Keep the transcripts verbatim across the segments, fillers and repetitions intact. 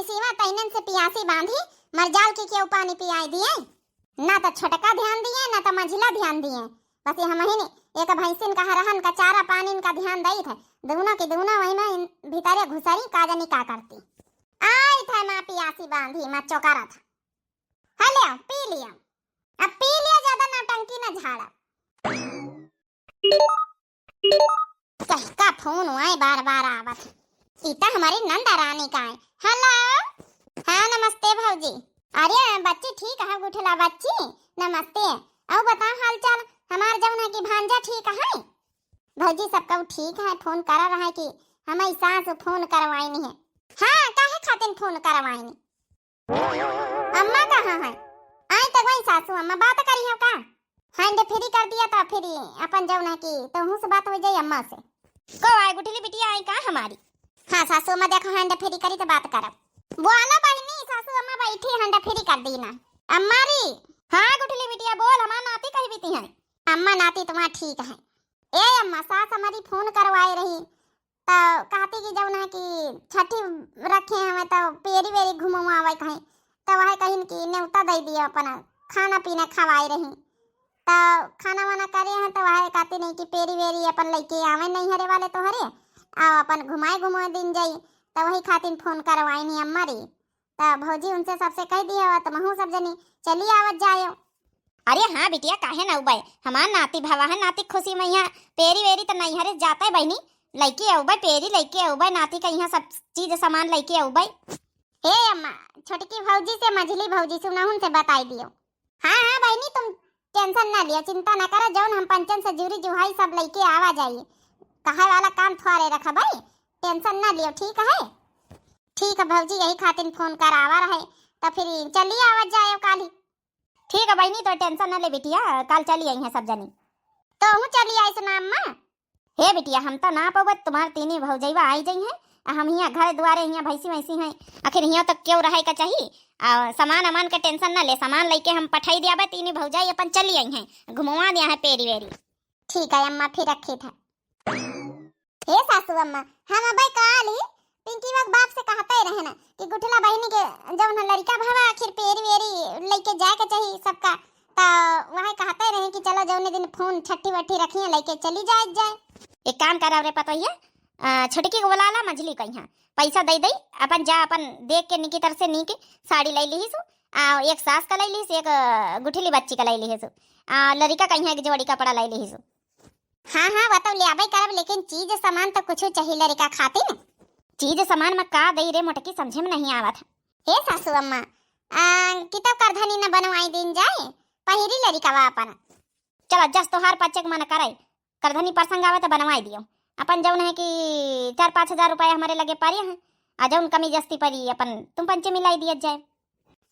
सिवा तैनन से पियासी बांधी, मरजाल के केहू पानी पियाई दिए। ना त छोटका ध्यान दिए, ना त मझिला ध्यान दिए। बस ये हमहिन एक भैंसिन का हरहन का चारा पानी इनका ध्यान दई थे। दूनो की दूनो वही में इन भीतरे घुसरी, का जानी का करती। आई थे माँ पियासी बांधी, माँ चोकारा था। हले, पी लिया। अब पी लिया, ज्यादा नौटंकी न झाड़ा। कहिका फोन हुआ है, बार बार आवत है। ई त हमारी नंदा रानी का है। हेलो। हाँ, नमस्ते भौजी। अरे बच्ची ठीक है, गुठला बच्ची? नमस्ते। अउ बताओ हाल चाल, हमार जौन है कि भांजा ठीक है? भौजी सब कहू ठीक है, फोन करा रहा है कि हमारी सास फोन करवाइन है। हाँ, काहे खातिर फोन करवाइन? अम्मा कहाँ है? आई त गई सासू अम्मा, बात करी हो का? हैंड फ्री कर दिया त फिर अपन जौन है कि तोहू से बात हो जाई अम्मा से। को आई गुठली बिटिया आई का हमारी? हाँ सासू अम्मा, देखो हैंड फ्री करी त बात करब। बोलो बहिनी, सासू अम्मा बैठी, हैंड फ्री कर दी ना। अम्मा री। हाँ गुठली बिटिया बोल, हमार नाती कही बीती है। अम्मा नाती तुम्हार ठीक है। ए अम्मा, सास हमारी फोन करवाए रही, त कहती कि जौन है कि छठी रखे हमें त पेरी वेरी घुमवावे कहीं, त वह कहिन कि नेवता दे दियो, अपन खाना पीना खवाए रही। त खाना वाना करे हैं त वह कहती नहीं कि पेरी वेरी अपन लइके आवे नहीं हरे वाले तोहरे, आ अपन घुमाए घुमाए दिन जाई। त वही खातिर फोन करवाइन है अम्मा री। त भौजी उनसे सबसे कह दिया हुआ, तुमहू सब जनी चली आवत जायो। अरे हाँ बिटिया, काहे न उबे, हमार नाती भवा है, नाती खुशी में यहाँ पेरी वेरी त नैहरे जाते बहिनी, लइके अउबे, पेरी लइके अउबे, नाती का यहाँ सब चीज सामान लइके अउबे। हे अम्मा, छोटकी भौजी से, मझली भौजी से, उनहुन से बताई दियो। हाँ हाँ बहिनी, तुम टेंशन ना लियो, चिंता ना करो, जौन हम पंचन से जुरी जुहाई सब लइके आवा जाई। कहे वाला काम थोड़े रखबे, टेंशन ना लियो, ठीक है? ठीक है भौजी, यही खातिर फोन करावा रहे, त फिर चली आवत जाए काली। ठीक है बहिनी, तो टेंशन ना ले बिटिया, काल चली आई हैं सब जनी। तोहू चली आई सुना अम्मा। हे बिटिया, हम तो ना पउबे, तुम्हार तीनी भौजैवा आई जइहैं, आ हम हियाँ घर दुआरे हियाँ भैंसी वैंसी हैं, आखिर हियाँ तो केहू रहे का चाही। आ सामान अमान के टेंशन ना ले, सामान लइके हम पठाई दियाबे, तीनी भौजाई अपन चली आई हैं, घुमवा दिया है पेरी वेरी। ठीक है अम्मा, फिर रखी था। हे सासू अम्मा, हम अबे काल ही पिंकीवा के बाप से कहते रहे ना कि गुठला बहिनी के जौन है लड़का भवा आखिर पेरी वेरी लइके जाए के चाही सबका, त वह कहते रहे कि चलो जौने दिन फोन छठी वठी रखिए लइके चली जाए जाए। एक काम करब रे पतोहिया, अ, छोटकी के बोला ला, मझली कहिया पैसा दे दई, अपन जा अपन देख के निकी तरह से नीक साड़ी ले लीसु, आ एक सास का ले लीस, एक अ, गुठली बच्ची का ले लीसु, आ लड़का कहिया एक जोड़ी कपड़ा ले लीसु। हाँ हाँ, वो तो ले आबे करब, लेकिन चीज सामान तो कुछ चाहिए लड़का खातिर। चीज सामान में का दई रे मोटकी, समझे में नहीं आवत है। हे सासू अम्मा, आ, कि तब करधनी न बनवाई दिन जाए, पहिरी लड़िकवा अपन। चलो जस तोहार पच्चे के मन करे, करधनी प्रसंग आवे तो बनवाई दियो। अपन जौन है कि चार पाँच हजार रुपया हमारे लगे पड़े हैं, आ जौन कमी जस्ती पड़ी अपन तुम पंचे मिलाई दिया जाए।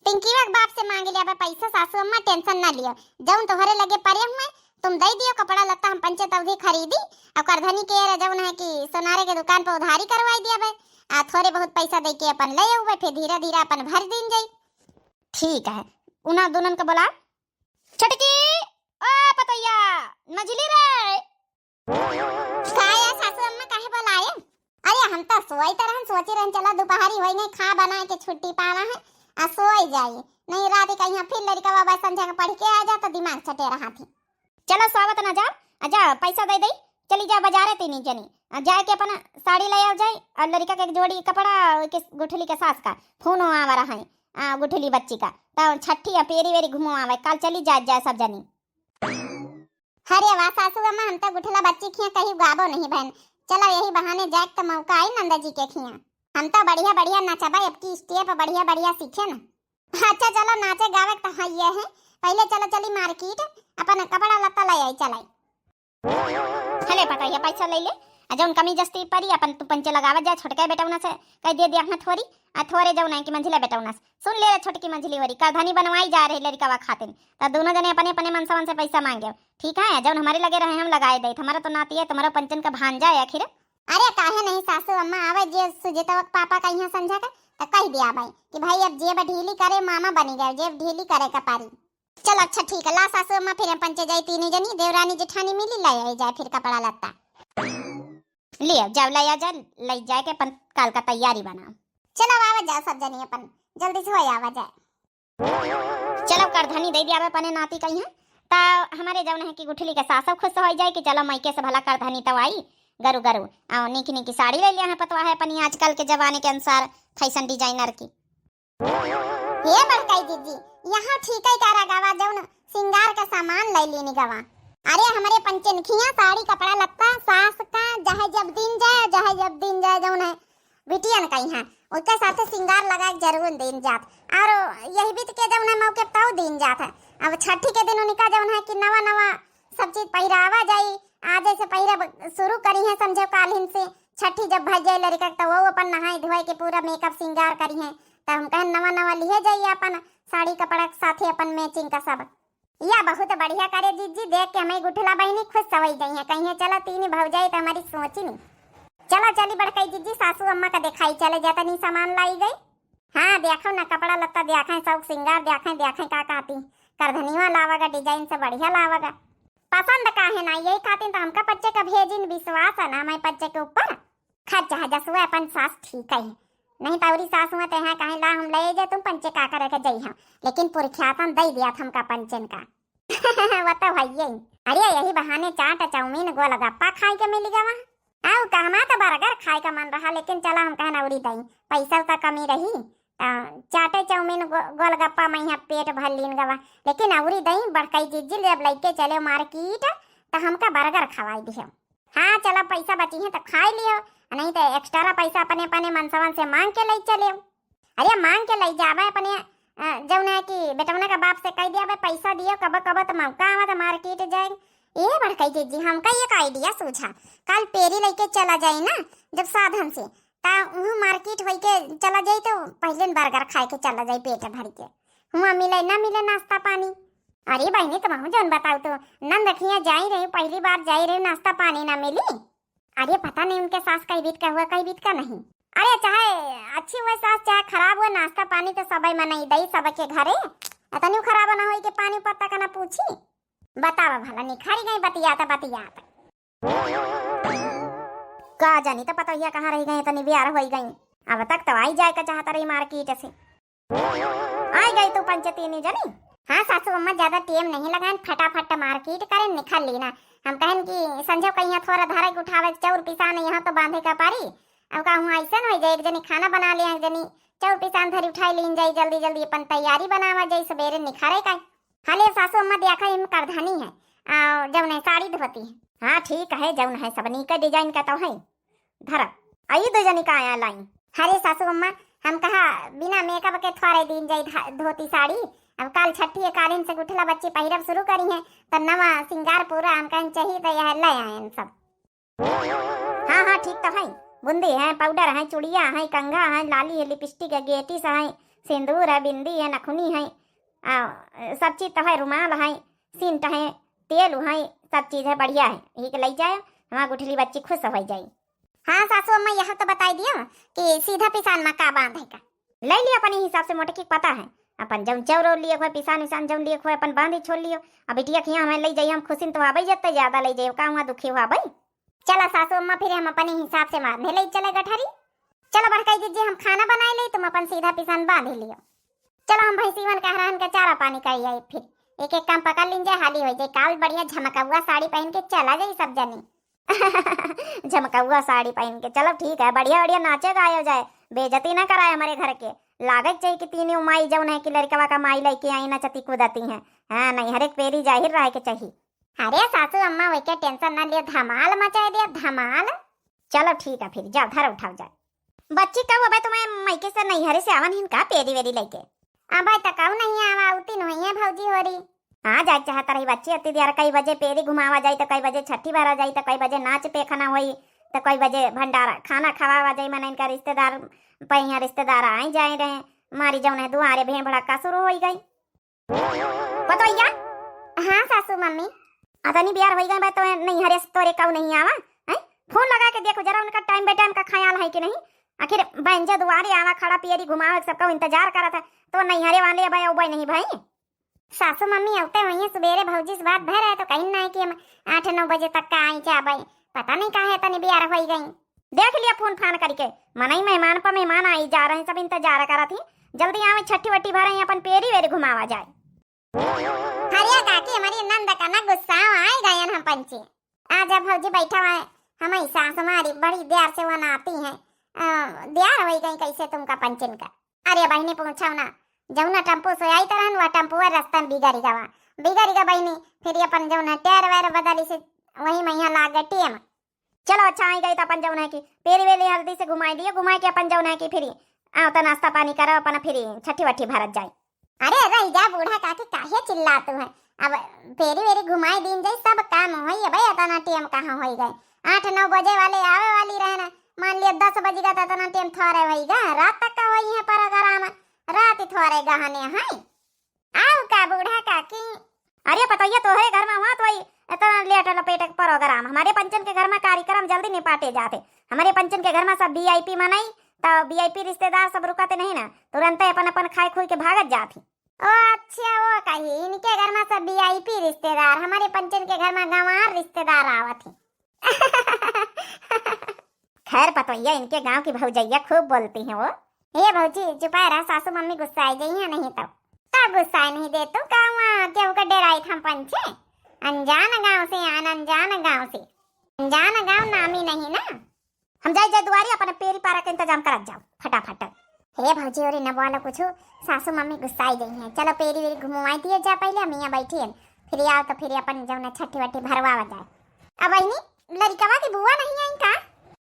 पिंकीवा के बाप से मांग लिया बा पैसा सासू अम्मा, टेंशन ना लियो, जौन तोहरे लगे पड़े हुए तुम दे दियो, कपड़ा लत्ता हम पंचे तौधी खरीदी, और करधनी के रे जौन है कि सोनारे के दुकान पर उधारी करवाई दिया बे, आ थोड़े बहुत पैसा दे के अपन ले आऊ बे, फिर धीरे धीरे अपन भर दिन जाई। ठीक है, उन्हें दुनन के बोला, छोटकी, ओ पतैया, मझली रे, का या सासू अम्मा काहे बोलाए? अरे हम तो सोई तो रहन, सोची रहन चला दोपहरी होई नहीं, खा बनाए के छुट्टी पावा है, आ सोई जाई। नहीं रात का यहाँ फिर लड़का बाबा संझा के पढ़ के आ जा तो दिमाग चटे रहा थी। चलो सोवत ना जाओ, आ जा पैसा दे दे, चली जा बाजारे तीनी जनी, आ जाए के अपन साड़ी ले आओ जाए और लड़का के एक जोड़ी कपड़ा और के गुठली के सास का फोन आवा रहा है, आ गुठली बच्ची का, तो छठी या पेरी वेरी घूमो आवे, काल चली जाए जाए सब जनी। अरे वाह सासू अम्मा, हम तो गुठला बच्ची खिया कहीं गाबो नहीं बहन। चलो यही बहाने जाए तो मौका आई नंदा जी के खिया। हम तो बढ़िया बढ़िया नचबा, अब की स्टेप बढ़िया बढ़िया सीखे ना। अच्छा चलो नाचे गावे के तो है ये है, पहले चलो चली मार्केट, अपन कपड़ा लत्ता ले आई चलाई। हले पता ये पैसा ले ले, आ जौन कमी जस्ती परी अपन तू पंचे लगावत जा, छोटका बेटौना से कह दे दिया अपना थोरी, आ थोरे जौन है कि मंझिला बेटौना से। सुन ले रे छोटकी मंझिली वरी, करधनी बनवाई जा रही लड़िकवा खातिन, त दोनों जने अपने अपने मनसवन से पैसा मांगे। ठीक है, जौन हमारे लगे रहे हम लगाए दे, हमारा तो नाती है, तुम्हारा पंचन का भांजा है आखिर। अरे काहे नहीं सासू अम्मा, आवे जे सुजितवा के पापा का यहाँ संझा का, त कह दिया भाई कि भाई अब जेब ढीली करे मामा बनी गए, जेब ढीली करे का पारी। चल अच्छा ठीक है, ला सासू अम्मा फिर हम पंचे जाई तीनों जनी, देवरानी जेठानी मिली, ले आई जाए फिर कपड़ा लत्ता। ले जाओ, ले आ जा, ले जाए के अपन काल का तैयारी बनाओ। चलो आवा जाए सब जनी, अपन जल्दी से हो आवा जाए। चलो करधनी दे दिया अपने नाती कहीं है, त हमरे जौन है कि गुठली के सासो खुश हो जाए कि चलो मायके से भला करधनी तो आई, गरु गरु। और नीक नीक साड़ी ले लिया है पतवा है अपनी आजकल के जमाने के अनुसार फैशन डिजाइनर की। हे बड़काई जीजी, यहाँ ठीक है करा गवा, जौन सिंगार का सामान ले लीनी गवा। अरे हमरे पंचनखिया साड़ी कपड़ा लत्ता सास का जहे जब दिन जाए, जहे जब दिन जाए जौन है बिटियन कहीं है, उसके साथे सिंगार लगा के जरूर दिन जात। और यही बीत के जौन है मौके तौ दिन जात है। अब छठी के दिन उनका जौन है कि नवा नवा सब चीज पहिरावा जाई। आज से पहिरा शुरू करी है, समझो कालिन से छठी जब भज जाए लड़का, तो वो अपन नहाए धोए के पूरा मेकअप सिंगार करी है। तो हम कहन नवा नवा लिहे जाइए अपन साड़ी कपड़ा के साथे अपन मैचिंग का सब। या बहुत बढ़िया करे जीजी, देख के हमें गुठला बहिनी खुश सवई जाई है, कहीं चलो तीन भौजाई तो हमारी सोची नहीं। चलो चली बड़काई जीजी, सासू अम्मा का दिखाई चले जाता नहीं सामान लाई गई। हाँ देखो ना, कपड़ा लत्ता देखें, शौक सिंगार देखें, देखें का कहती, करधनिया लावगा, डिजाइन से बढ़िया लावगा। पसंद काहे ना, यही खातिर तो हमका पंचे का भेजिन, विश्वास है ना हमारे पंचे के ऊपर। खा चाहे जसुआ अपन सास ठीक है, नहीं तो औरी सास हुआ ते हैं कहे ला हम ले जाए तुम पंचे का करे के जई हम, लेकिन पुरख्यातन दे दिया था हमका पंचन का। वो तो भैया ही। अरे यही बहाने चाट चाउमीन गोलगप्पा खाए के मिल गवा। आओ कहमा तो बर्गर खाए का मन रहा, लेकिन चला हम कहन औरी दई, पैसा तो कमी रही। त चाटे चाउमीन गो-, गोलगप्पा में यहाँ पेट भर लीन गवा, लेकिन औरी दई बड़काई जीजी जब लइके चले मार्केट त हमका बर्गर खवाई दिहो। हाँ चला पैसा बची है तो खाई लियो, नहीं तो एक्स्ट्रा पैसा अपने अपने मनसवन से मांग के ले चले। अरे मांग के ले जावे अपने, अ, जौन है कि बेटवना का बाप से कह दिया भाई पैसा दियो, कब कब तो मौका आवा तो मार्केट जाए। ए बड़काई जीजी हमका एक आइडिया सूझा, कल पेरी लेके चला जाए ना जब साधन से, ता उहू मार्केट होई के चला जाई तो पहले बर्गर खाए के चला जाई पेट भर के। हुआ मिले ना मिले नाश्ता पानी। अरे बहनी तुम जौन बताओ तो, नंद खिया जाई रही, पहली बार जाई रही, नाश्ता पानी ना मिली। अरे पता नहीं उनके सास कई बीत का हुआ, कई बीत का नहीं। अरे चाहे अच्छी हुए सास चाहे खराब हुए, नाश्ता पानी तो सबई मनई दई सबके घरे। इतनी खराब ना होई कि पानी पत्ता का ना पूछी। बतावा भला निखारी गई बतियात बतियात। का जानी तो पतोहिया कहाँ रह गई, इतनी बियार होई गई। अब तक तो आई जाए का चाहता रही मार्केट से। आई गई तू पंचतीनी जनी। हाँ सासू अम्मा ज्यादा टेम नहीं लगान, फटाफट मार्केट करे निकल ली ना। हम कहन कि संझो कहिया थोड़ा धरे के उठावे के चाउर पिसान यहाँ तो बांधे का पारी। अब कहूँ ऐसा न हो जाए, एक जनी खाना बना ले, एक जनी चाउर पिसान धरी उठाई लीन जाई, जल्दी जल्दी अपन तैयारी बनावा जाई, सवेरे निखरे का। हले सासू अम्मा देखा हम करधनी है, आ, जौन है साड़ी धोती है। हाँ ठीक है, जौन है सब नीके डिजाइन का तो है। धरा, आई दो जनी का आया लाई। अरे सासू अम्मा, हम कहा बिना मेकअप के थोड़े दिन जाई धा-, धोती साड़ी। अब काल छठी है, कालिन से गुठला बच्ची पहिरब शुरू करी है, तो नवा सिंगार पूरा हम कहन चाहिए तो यह ले आयन सब। हाँ हाँ ठीक तो है, बुंदी है, पाउडर है, चुड़िया है, कंघा है, लाली है, लिपस्टिक है, गेटिस है, सिंदूर है, बिंदी है, नखुनी है, आ, सब चीज तो है, रुमाल है, सेंट है, तेल है, सब चीज है, बढ़िया है, यही के लई जाए, हमार गुठली बच्ची खुश हो जाई। हाँ सासू अम्मा, यह तो बताई दियो कि सीधा पिसान में का बांधे का। ले लियो अपने हिसाब से, मोटकी पता है, अपन जौन चौरो लिए हुए, पिसान उसान जौन लिए हुए, अपन बांधी छोड़ लियो। अब बिटिया के यहाँ हमें ले जाइए, हम खुशी तो आबे जते ज्यादा ले जाइए, का हुआ दुखी हुआ भाई। चला सासू अम्मा, फिर हम अपने हिसाब से बांधे ले चले गठरी। चलो बड़काई जीजी, हम खाना बनाए ले, तुम अपन सीधा पिसान बांध लियो। चलो हम भैंसीवन का हरान का चारा पानी कर आई, फिर एक एक काम पकड़ लीन जाए, हाली हो जाए। काल बढ़िया झमकौआ साड़ी पहन के चला जाई सब जनी। झमकौआ साड़ी पहन के, चलो ठीक है, बढ़िया बढ़िया नाचे गायो जाए, बेइज्जती ना कराए हमारे घर के। लागे के चाहिए कि तीनों माई जौन है कि लड़कवा का माई लेके आई, नचती कूदती हैं। हाँ, नहीं हर एक पेरी जाहिर रहे के चाहिए। अरे सासू अम्मा, वही के टेंशन ना लियो, धमाल मचाए दिया, धमाल। चलो ठीक है, फिर जाओ, धर उठाओ जाए। बच्ची, कब अबे तुम्हें मायके से नैहरे से आवन हिन का पेरी वेरी लेके? अबे तो कहू नहीं आवा, उतिन हुई है भौजी होरी। हाँ, जाए चाहत रही बच्ची, अति देर कई बजे पेरी घुमावा जाई, तो कई बजे छठी भरा जाई, तो कई बजे नाच पेखना होई, तो कई बजे भंडारा खाना खवावा जाई, मने इनका रिश्तेदार पे यहाँ रिश्तेदार आए जाए रहे, मारी जौन है दुआरे भेड़ भड़क्का शुरू होई गई। पतोहिया। हाँ सासू मम्मी। अतनी बियार होई गए बा, तो नैहरे से तोरे काऊ नहीं आवा? हैं? फोन लगा के देखो जरा, उनका टाइम बे टाइम का ख्याल है कि नहीं? आखिर बहन जो दुआरे आवा, खड़ा पियरी घुमावे, सबका इंतजार करत है, तो नैहरे वाले अब अबे नहीं भाई। सासू मम्मी अवते हुई हैं सुबेरे, भौजी से बात भर है तो कहीं ना है कि हम आठ नौ बजे तक का आई जाबे। पता नहीं काहे तनी बियार होई गई। देख लिया फोन फान करिके, मनई मेहमान पर मेहमान आई जा रहे, सब इंतजार करत ही, जल्दी आवे, छठी वट्टी भरे, अपन पेरी वेरी घुमावा जाए। हरिया काकी, हमारी नंद का ना गुस्सा आई गयन हम पंचे। आजा भौजी बैठा हुआ है, हमारी सास हमारी बड़ी देर से वनाती हैं। अ, देर होई गई कैसे तुमका पंचन का? अरे बहिनी पूछो ना, जौना टेम्पो से आई तरहन वह टेम्पो रस्ता में बिगड़ गवा, बिगड़ गवा बहिनी। फिर ये अपन जौना टायर वायर बदली से वही में यहाँ लाग गए टेम। चलो अच्छा आई गई तो अपन जौन है कि पेरी वेली हल्दी से घुमाई दियो, घुमाई के अपन जौन है कि फिर आओ तो नाश्ता पानी करो, अपन फिर छठी वट्ठी भरत जाए। अरे रह जा बूढ़ा काकी, काहे चिल्लातू है? अब पेरी वेरी घुमाई दीन जाई, सब काम होई। अब इतना टेम कहाँ होई गए? आठ नौ बजे वाले आवे वाली रहे ना, मान लिया दस बज गया तो इतना टेम थोड़े होई गा। रात तक का होई है प्रोग्राम, रात थोड़े गहने हैं। आओ का बूढ़ा काकी? अरे पतोहिया तोहरे घर में हुआ तो वही इतना लेट लपेट के प्रोग्राम। हमारे पंचन के घर में कार्यक्रम जल्दी निपाटे जाते। हमारे पंचन के घर में सब वीआईपी मनई, तो वीआईपी रिश्तेदार सब रुकते नहीं ना, तुरंत अपन अपन खाए खुई के भागत जाती। ओ अच्छा, वो कही इनके घर में सब वीआईपी रिश्तेदार, हमारे पंचन के घर में गंवार रिश्तेदार आवत ही। खैर पतोहिया, इनके गांव की भौजैया खूब बोलती हैं वो। ए भौजी चुपाए रहा, सासू मम्मी गुस्साए जइहैं नहीं तो। तब गुस्साए नहीं दे तू, का वहाँ केहू का डेराई हम पंचे? अनजान गांव से आन, अनजान गांव से। अनजान गांव नामी नहीं ना। हम जाई जाई दुआरी अपन पेरी पारा के इंतजाम करत जाओ फटाफट। हे भौजी, और न बोलो कुछ, सासू मम्मी गुस्साई गई हैं। चलो पेरी वेरी घुमवाई दिए जा पहले, हम यहाँ बैठी हैं, फिर आओ तो फिर अपन जौन छठी वट्ठी भरवावा जाए। अब बहिनी, लड़कवा की बुआ नहीं आई का?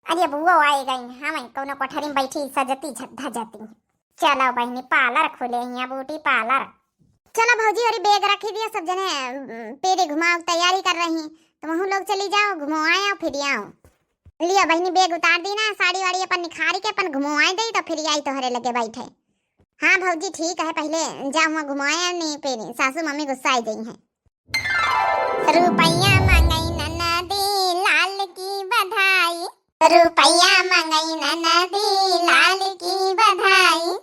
अरे बुआ आई गई, हाँ वही कौनो कोठरी में बैठी सजती झ-, धजती। चलो बहिनी, पार्लर खुले हैं, ब्यूटी पार्लर। चलो भौजी, और बैग रखी दिया, सब जने अम, पेरी घुमाओ तैयारी कर रही, तुम लोग चली जाओ, घुमो आए आओ, फिर आओ। लिया बहिनी, बैग उतार दी ना, साड़ी वाड़ी अपन निखारी के अपन घुमवाए दे, तो फिर आई तोहरे लगे बैठे। हाँ भौजी ठीक है, पहले जा हुआ घुमाए नहीं पेरी, सासू मम्मी गुस्साई गई हैं। रुपया मंगई ननदी लाल की बधाई, रुपया मंगई ननदी लाल की बधाई,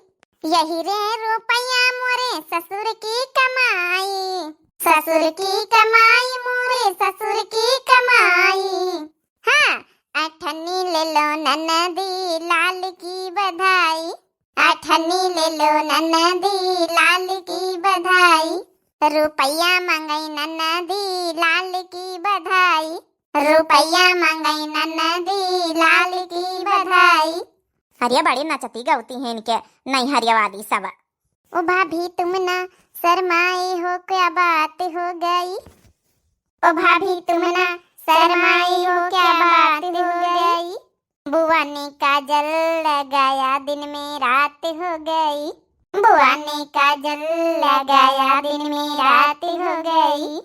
यही रे रुपया मोरे ससुर की कमाई, ससुर की कमाई मोरे ससुर की कमाई। हाँ, अठन्नी ले लो ननदी लाल की बधाई, अठन्नी ले लो ननदी लाल की बधाई, रुपया मंगई ननदी लाल की बधाई, रुपया मंगई ननदी लाल की बधाई। अरे बड़ी नचती गवती हैं इनके नैहरिया वाली सब। ओ भाभी तुम ना शर्माए हो, क्या बात हो गई? ओ भाभी तुम ना शर्माई हो, क्या बात हो गई? बुआ ने काजल लगाया, दिन में रात हो गई। बुआ ने काजल लगाया, दिन में रात हो गई।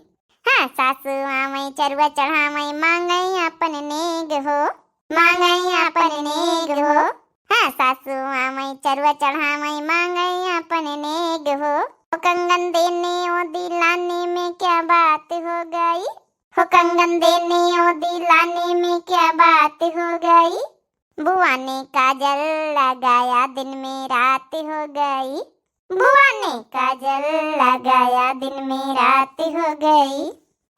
हाँ, सासू आवे चरुआ चढ़ावे, मांगे अपन नेग हो, मांगे अपन नेग हो। हाँ, सासू आवे चरुआ चढ़ावे, मांगे अपन नेग हो। ओ कंगन देने ओ दिलाने में क्या बात हो गई? हो कंगन देने ओ दिलाने में क्या बात हो गई? बुआ ने काजल लगाया, दिन में रात हो गई। बुआ ने काजल लगाया, दिन में रात हो गई।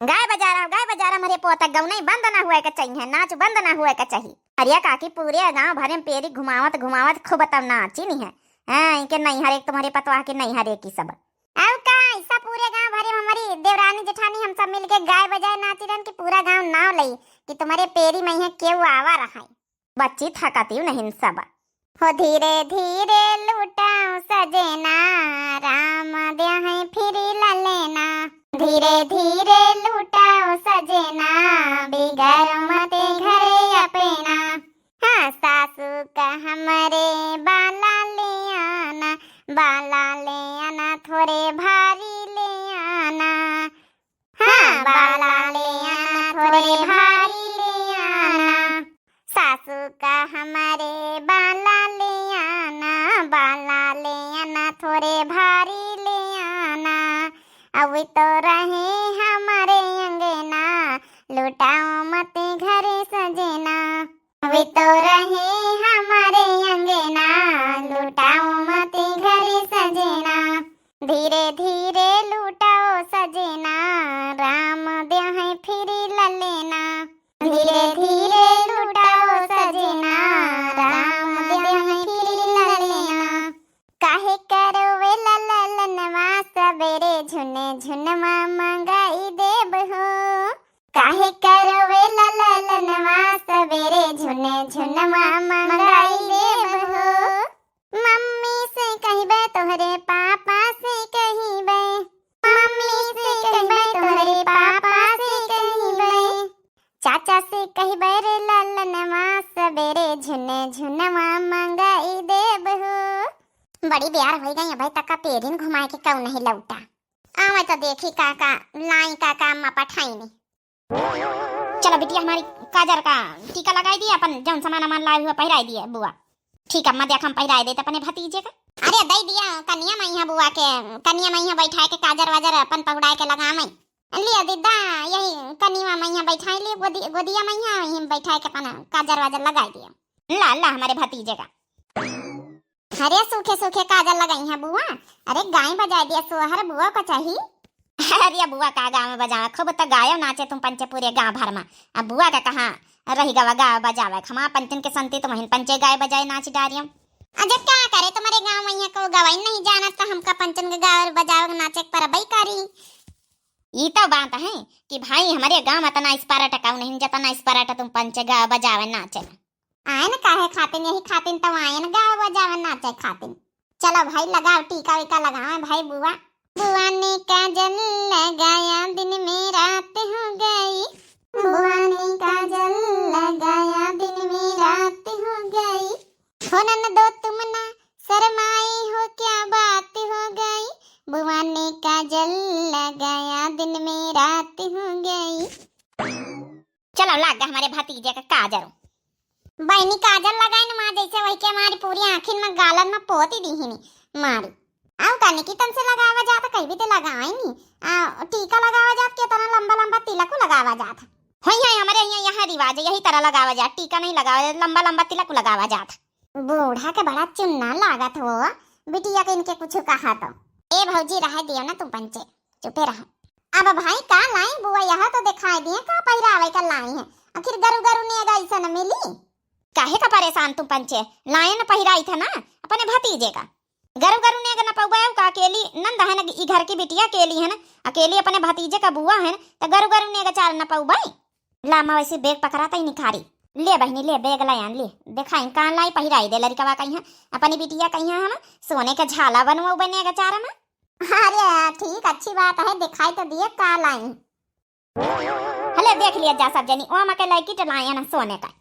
गाय बजारा, गाय बजारा, मरे पोता गौनई बंद ना हुए के चाहिए, नाच बंद ना हुए के चाहिए। अरे काकी, पूरे गांव भरे में पेरी घुमावत घुमावत खूब तब नाची नहीं है। हाँ, इनके नैहर एक तुम्हारे पतवाह के नैहर एक ही सब। अब का ऐसा पूरे गांव भरे में हमारी देवरानी जेठानी हम सब मिलके गाय बजाए नाची रहन कि पूरा गांव नाव लई कि तुम्हारे पेरी में है केहू आवा रहा है। बच्ची थकती नहीं सब। हो धीरे धीरे लूटाओ सजेना, राम द्या है फिर ललेना। धीरे धीरे लूटाओ सजेना, बिगाड़ो मते घरे अपेना। हाँ, सासू का हमरे बाला ले आना, बाला ले आना, थोड़े भारी ले आना। हाँ, बाला ले आना, थोड़े भारी ले आना। सासू का हमारे बाला ले आना, बाला ले आना, थोड़े भारी ले आना। अभी तो रहे हमारे अंगना, लुटाओ मत घरे सजेना। अभी तो रहे हमारे अंगना, लुटाओ मत घरे सजेना। धीरे धीरे लूटाओ सजेना, राम द्या है फिर ललेना। धीरे धीरे लूटाओ सजेना, काहे करोवेला ललनवा सबेरे, झुन झुनवा मंगाई देब हो। काहे करोवेला ललनवा सबेरे, झुन झुनवा मंगाई देब हो। मम्मी से कहिबे, तोहरे पापा से कहिबे, मम्मी से कहिबे, तोहरे पापा से कहिबे, चाचा से कहिबे रे ललनवा सबेरे, झुन झुनवा मंगाई देब हो। बड़ी बेर होइ गई, अबे तक का पेरिन घुमाए के कऊ नहीं लौटा। आवे तो देखी का का लाई, का का अम्मा पठाई नहीं। चलो बिटिया, हमारी काजर का टीका लगाई दिया, अपन जौन सामान अमान लाई हुआ पहिराई दिया बुआ। ठीक अम्मा, देख हम पहिराई देत अपने भतीजे का। अरे दई दिया कनिया मइहाँ बुआ के, कनिया मइहाँ बैठाए के काजर वाजर अपन पहुड़ाए के लगावे। लिया दीदा, यही कनिया मइहाँ बैठाई लिया, गोदी-, गोदिया मइहाँ यही बैठाए के अपन काजर वाजर लगाई दिया। ला ला हमारे भतीजे का। अरे सूखे सूखे काजर लगाई है बुआ। अरे गाय बजाए दिया सोहर बुआ को चाही। अरे बुआ का गाँव में बजावे, खूब तो गायो नाचे तुम पंचे पूरे गाँव भर में। अब बुआ का कहाँ रही गवा गाँव बजावे, हमार पंचन के संती तो वहीं पंचे गाय बजाए नाच डारियो। अजब क्या करे तुम्हारे गाँव में यहाँ को गवाई नहीं जानत तो हमका पंचन के गाँव बजावे नाचे पर बई करी। ई तो बात है कि भाई हमारे गाँव में इतना इस्पारा टकाऊ नहीं जतना इस्पारा तुम पंचे गाँव बजावे नाचे। आयन काहे खातिन, यही खातिन तो आयन गावे बजावे नाचे खातिन। चलो भाई लगाओ टीका वीका लगावे भाई बुआ। बुआ ने काजल लगाया दिन में रात हो गई, बुआ ने काजल लगाया दिन में रात हो गई, हो ननदो तुम ना शर्माई हो क्या बात हो गई, बुआ ने काजल लगाया दिन में रात हो गई। चलो लाग हमारे भतीजे का काजर। बहिनी काजर लगाइन माँ जैसे वही के हमारी पूरी आँखिन में गालन में पोती दीहिनी मारी। आऊ का निकितन से लगावा जात कहीं भी ते लगाई नी। आ, टीका लगावा जात के तरह लंबा लंबा तिलक लगावा जात। होई है हमारे यहाँ, यहाँ रिवाज है, यही तरह लगावा जात, टीका नहीं लगावा जात, लंबा लंबा तिलक लगावा जात। बूढ़ा के बड़ा चुन्ना लागत हो, बिटिया के इनके कुछ कहा तो। ए भौजी रहे दियो ना तुम पंचे, चुपे रहा। अब भाई का लाई बुआ, यह तो दिखाई दिए का पहिरावे का लाई है, आखिर गरु गरु नेग ऐसा न मिली। काहे का परेशान तुम पंचे, लाए न पहिराई था ना अपने भतीजे का। गरु गरु नेग न पउबे, का अकेली नंद है न, ई घर की बिटिया अकेली है न, अकेली अपने भतीजे का बुआ है न, तो गरु गरु नेग चार न पउबे। ला, अम्मा वैसे बैग पकड़ा तई निखारी। ले बहिनी, ले बैग लाई आन, ले। देखाई का लाई, पहिराई दे लड़िकवा कहिया, अपनी बिटिया कहिया हम सोने के झाला बनवाऊ बने के चार में। अरे ठीक, अच्छी बात है, दिखाई तो दिए का लाई। हले देख लिया जा सब जनी, ओ अम्मा के लैकिट लाए ना सोने का।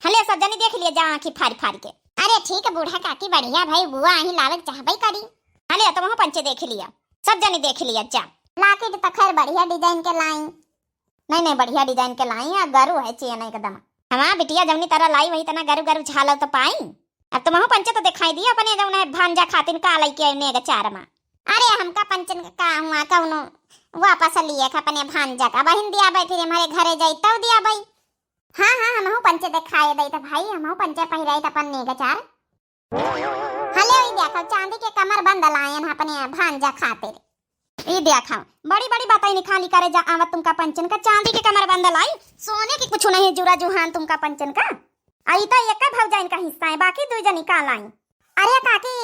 हले सब जनी देख लिया जा आँखी फारी फारी के। अरे ठीक है बूढ़ा काकी, बढ़िया भाई बुआ आही लावे के चाहबे करी। हले तुमहू पंचे देख लिया, सब जनी देख लिया जा। लाकिट तो खैर बढ़िया डिजाइन के लाई। नहीं, नहीं, बढ़िया डिजाइन के लाई है, गरु है चेन एकदम। हमार बिटिया जौनी तरह लाई वही तना गरु गरु झालो तो पाई। अब तुमहू पंचे तो दिखाई दिया अपने जौन है भांजा खातिन का लइके आए नेग चार मा। अरे हमका पंचन का का हुआ कौनो वापस लिए का अपने भांजा का बहिन दिया भाई, फिर हमारे घरे जाई तब दिया भाई। हाँ, हाँ, हमहू पंचे दिखाए दई तो भाई, हमहू पंचे पहिराई तो अपन नेग चार। हले ई देखो, चांदी के कमर बंद लायन ह अपने भांजा खातिर। ई देखो, बड़ी बड़ी बातें निखाली करे जा आवत तुमका पंचन का, चांदी के कमर बंद लाई, सोने की कुछ नहीं जुरा जुहान तुमका पंचन का। आई तो एक भौजाइन का हिस्सा है, बाकी दू जनी का लाई। अरे काकी,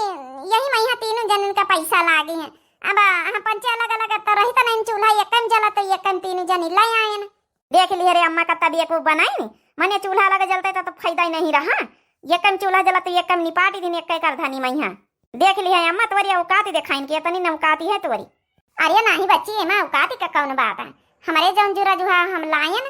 यही मइहाँ तीनों जनन का पैसा लागी है। अब हम पंचे अलग अलग तो रही तो नहीं, चूल्हा एक में जला तो एक में तीनों जनी ले आयन। देख लिहे रे अम्मा का तबीयत वो बनाई नी, मने चूल्हा लगे जलते तो, तो फायदा ही नहीं रहा। ये कम चूल्हा जलत, ये कम निपाटी दिन, एक कर धनी मइहाँ। देख लिहे अम्मा, तोरी औकात दिखाइन के, इतनी न औकात है तोरी। अरे नाही बच्ची, एमा औकात का कौन बात है? हमारे जौन जुरा जुहा हम लायन,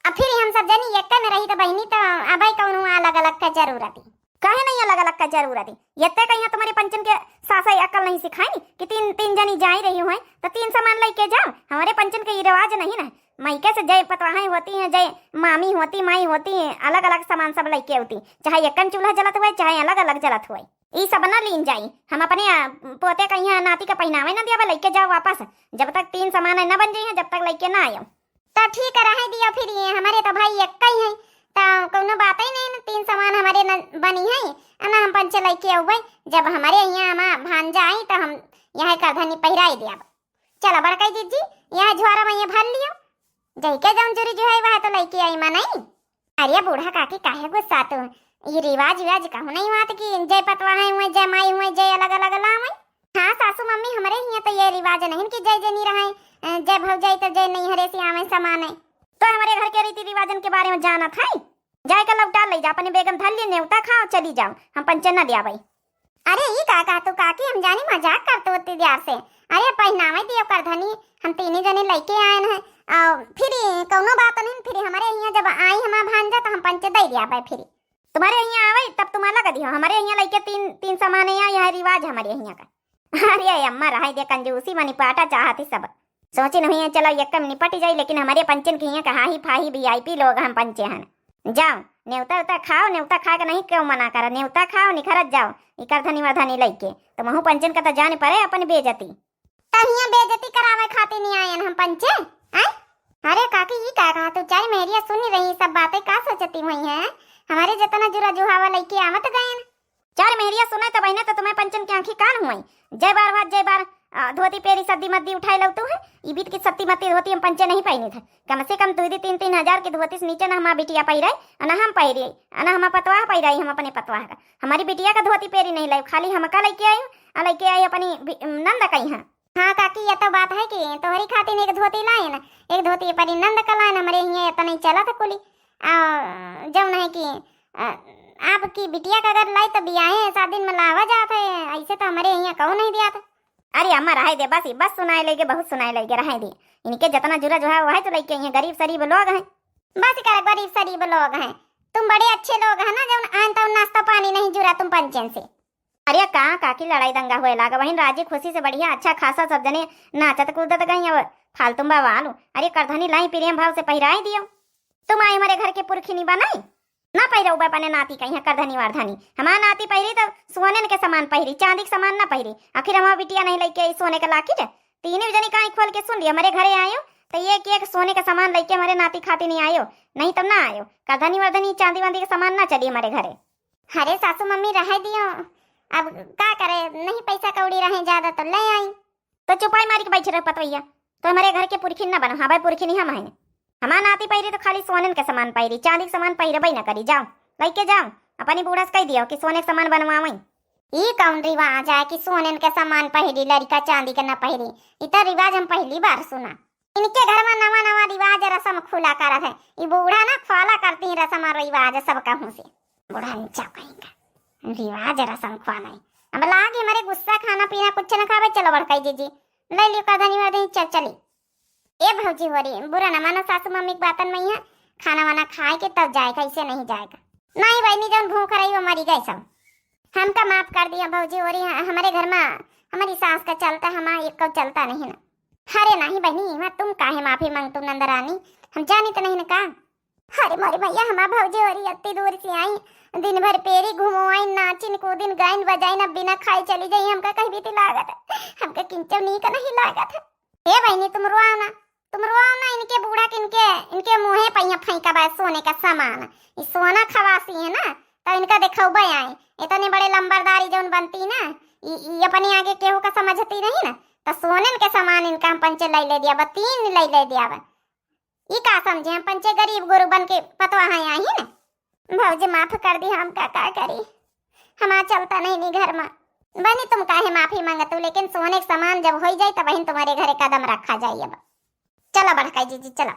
अब फिर हम सब जनी एक में रही तो बहिनी तो अबे कौन हुआ अलग अलग का जरूरत है। काहे नहीं अलग अलग का जरूरत है? ये तय कहिया तुम्हारे पंचन के सास अकल नहीं सिखाई कि तीन, तीन जनी जाई रही हुए तो तीन सामान लेके जाओ। हमारे पंचन के ये रिवाज नहीं ना। मायके से जय पतवाहें होती हैं, जय मामी होती, माई होती हैं, अलग अलग सामान सब लेके होती, चाहे एकन चूल्हा जलत हुए, चाहे अलग अलग जलत हुए, ई सब ना लीन जाई। हम अपने, आ, पोते कहिया नाती का पहनावे ना दिया, लेके जाओ वापस। जब तक तीन सामान ना बन जाई हैं, जब तक लेके ना आयो। तो ठीक है, रहे दियो फिर, ये हमारे तो भाई एक ही है, तो कौनो बात ही नहीं ना, तीन सामान हमारे न बनी है, आ ना हम पंचे लेके अउबे। जब हमारे यहाँ हमार भांजा आई तो हम यहाँ करधनी पहिराई दिया। चलो बड़काई दीदी, यहाँ झोरा में ये भर लियो, जई के जौन जुरी जो है वह तो लेके आई मनई। अरे बूढ़ा काकी काहे गुस्सा तू, ये रिवाज विवाज कहूँ नहीं हुआ कि जय पतवा है हुए, जय माई हुए, जय अलग अलग लावे। हाँ सासू मम्मी, हमरे हियाँ तो ये रिवाज नहीं कि जय जनी रहे, अ, जय भौजाई तो जय नैहरे से आवे समाने। तो हमरे घर के रीति रिवाजन के बारे में जानत है? जाए का लौटा ले जा, अपने बेगम धर लिए, नेवता खाओ, चली जाओ, हम पंचे न दिया भाई। अरे ई का कहा तू काकी, हम जानी मजाक करत होती द्यार से। अरे पहिनावे दियो करधनी, हम तीनी जने लइके आएन हैं। आ, फिर कौनो बात नहीं, फिर हमरे हियाँ जब आई हमार भांजा तो हम पंचे दे दिया भाई। फिर तुम्हारे हियाँ आवे तब तुम्हारा लगा दियो, हमरे हियाँ लइके तीन, तीन समाने आ, यह रिवाज हमरे हियाँ का। अरे अम्मा रहे दे, कंजूसी मनी पाटा चाहती सब। सोची नहीं है, चलो यक्का में निपट जाई, लेकिन हमरे पंचन के हियाँ कहा ही फाही वीआईपी लोग हम पंचे हन। जाओ, नेवता उता खाओ, नेवता खा के नहीं क्यों मना करा, नेवता खाओ, निखरत जाओ, ई करधनी वरधनी लइके। तो महू पंचन का तो जाने पड़े अपन बेइज्जती। तो हियाँ बेइज्जती करावे खातिर नहीं आयन हम पंचे, हैं? अरे काकी, ई का कहा तू? चार मेहरिया सुनी रही सब बातें, का सोचती हुई हैं? हमारे जितना जुरा जुहावा लइके आवत गयन। चार मेहरिया सुने तो बहने तो तुम्हें पंचन की आँखी कान हुई। जय बार भात, जय बार, अ, धोती पेरी सद्दी मद्दी उठाए लौतू है। ई बीत की सत्ती मत्ती धोती हम पंचे नहीं पहनी थे। कम से कम दू दी तीन तीन हजार की धोती से नीचे ना हमार बिटिया पहिरे, ना हम पहिरे, ना हमार पतवाह पहिराई, हम अपने पतवाह का। हमारी बिटिया का धोती पेरी नहीं लाई, खाली हमका लइके आई, आ लइके आई अपनी बि-, नंद कही हाँ। हाँ काकी, ये तो बात है कि तोहरी खातिर एक धोती लाइन, एक धोती परी नंद का लाइन, हमरे हियाँ इतना ही चलत कुली। आ, जौन है कि, आ, आपकी बिटिया का अगर लाई तो बियाहे शादी में लावा जात है, ऐसे तो हमरे हियाँ कहूँ नहीं दिया था। अरे अम्मा रहे दे, बस, बस सुनाए लगे, बहुत सुनाए लगे, रहे दे। इनके जितना जुरा जो है वह तो लइके आई हैं, गरीब सरीब लोग हैं। बस कर, गरीब सरीब लोग हैं, तुम बड़े अच्छे लोग हैं ना, जौन आन तौन नाश्ता पानी नहीं जुरा तुम पंचन से। अरे का काकी लड़ाई दंगा होए लागा, वहीं राजी खुशी से बढ़िया अच्छा खासा सब जने नाचत कूदत गई। अब फालतू में बवाल। अरे करधनी लाई प्रेम भाव से पहिराए दियो। तुम आई हमारे घर के पुरखिनी बनाई, ना पहिरउबे अपने नाती का यहाँ करधनी वरधनी। हमार नाती पहिरी तो सोनन के सामान पहिरी, चांदी के सामान ना पहिरी। आखिर हमार बिटिया नहीं लइके आई सोने का लाकिट। तीनों जनी काई खोल के सुन ली, हमारे घरे आयो तो एक एक सोने का सामान लइके हमारे नाती खाती नहीं आयो, नहीं तब ना आयो। करधनी वरधनी चांदी वांदी के सामान ना चली हमारे घरे। अरे सासू मम्मी रहे दियो, अब का करे, नहीं पैसा कौड़ी रहे ज्यादा तो ले आई। तो चुपाई मारी के बैठे रह पतवैया, तो हमारे घर के पुरखिन ना बनो। हाँ भाई, पुरखिन ही हम हैं। हमार नाती पहिरी तो खाली सोनन के सामान पहिरी, चांदी के सामान पहिरबे ना करी। जाओ, लइके जाओ, अपनी बूढ़ा से कह दियो कि सोने के सामान बनवावई। ई कौन रिवाज है कि सोनन के सामान पहिरी, लड़का चांदी के ना पहिरी? ई तो रिवाज हम पहली बार सुना। इनके घर में नवा नवा रिवाज रसम खुला करत है। ई बूढ़ा ना खोला करती रसम और रिवाज सब कहूँ से। बूढ़ा नीचा कहीं का रिवाज रसम खोला है। अब लागे हमारे गुस्सा, खाना पीना कुछ न खावे, चलो बड़काई जीजी, ले लियो करधनी वरधनी, चल चली। ए भौजी होरी, बुरा न मानो सासू मम्मी के बातन में, यहाँ खाना वाना खाए के तब जाएगा, ऐसे नहीं जाएगा। नहीं बहनी, जौन भूख रही वो मरी गए सब। हमका माफ कर दिया भौजी होरी, ह-, हमारे घर में हमारी सास का चलता, हमारा एक का चलता नहीं ना। अरे नहीं बहनी, मैं तुम काहे माफी मांगतू नंदरानी, हम जानी तो नहीं ना का। अरे मोरी मैया, हमार भौजी होरी अत्ती दूर से आई, दिन भर पेरी घुमवाइन, नाचिन कूदिन, गाइन बजाइन, अब बिना खाए चली जाई, हमका कहीं भी तो लागत है, हमका किंचो नीक नहीं लागत है। ए बहनी, तुम रोआओ ना, तुम रोआओ ना, इनके बूढ़ा के, इनके, इनके मुँहे पहिया फेंका बा सोने का सामान। ई सोना खवासी है ना, तो इनका देखौबे आए। इतने बड़े लंबरदारी जौन बनती ना, ई, ई अपने आगे केहू का समझती नहीं ना, तो सोनन के सामान इनका हम पंचे लइ ले दिया बा, तीन लइ ले दिया बा। ई का समझे, हम पंचे गरीब गुरु बन के पतवा हैं आई ना। भौजी माफ कर दी, हम का, का करी, हमार चलता नहीं नी घर में। बनी तुम काहे माफी मांगतू, लेकिन सोने के समान जब होई जाई तब बहिन तुम्हारे घरे कदम रखा जाई। अब चला बड़का जीजी, चला।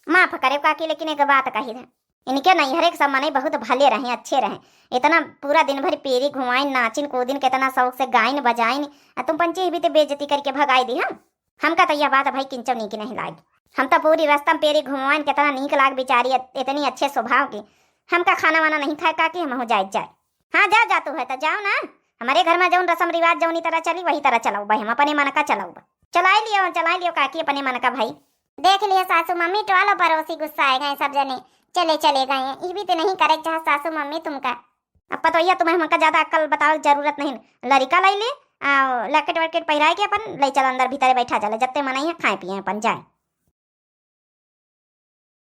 माफ करे काकी, लेकिन एक बात कही है, इनके नैहरे के सब मनई बहुत भले रहे, अच्छे रहे। इतना पूरा दिन भर पेरी घुमाइन, नाचिन कूदिन, कितना शौक से गाइन बजाइन, आ तुम पंचे भी तो बेइज्जती करके भगाई दी हम। हमका तो यह बात भाई किंचो नीक नहीं लागी। हम तो पूरी रस्ता में पेरी घुमाइन, कितना नीक लाग बेचारी, इतनी अच्छे स्वभाव की। हमका खाना वाना नहीं खाए काकी, हम हो जाए जाए। हाँ, जा, जा तू है तो जाओ ना। हमारे घर में जौन रस्म रिवाज जौनी तरह चली, वही तरह चलाऊ भाई, हम अपने मन का चलाऊ बा। चलाई लियो, चलाई लियो काकी अपने मन का भाई। देख लियो सासू मम्मी, टोलो पड़ोसी गुस्सा आए गए सब जने, चले, चले गए। ई भी तो नहीं करे चाह सासू मम्मी तुमका। अब पतोहिया तुम्हें हमका ज्यादा अक्ल बतावे के जरूरत नहीं। लड़का लाई ले, आ, लैकेट वैकेट पहिराए के अपन ले चल अंदर भीतरे बैठा जा ले, जत्ते मनई है खाए पिए अपन जाए।